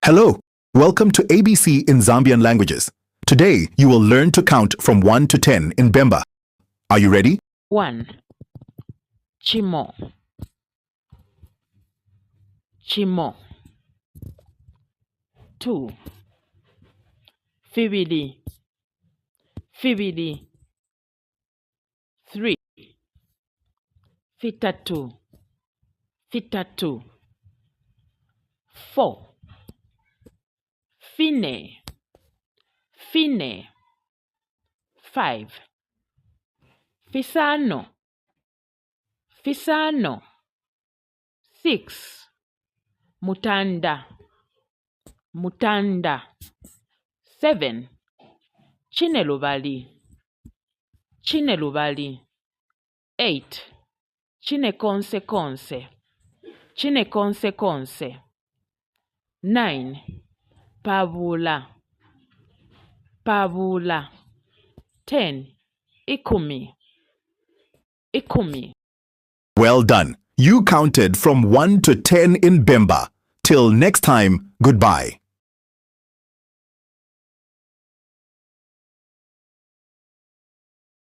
Hello, welcome to ABC in Zambian languages. Today, you will learn to count from 1 to 10 in Bemba. Are you ready? 1. Chimo, chimo. 2. Fibili, fibili. 3. Fitatu, fitatu. 4. Fine, fine. 5. Fisano, fisano. 6. Mutanda, mutanda. 7. Chinelubali, chinelubali. 8. Chinekonse konse, chinekonse konse. 9. Pabula, pabula. 10. Ikumi, ikumi. Well done. You counted from 1 to 10 in Bemba. Till next time, goodbye.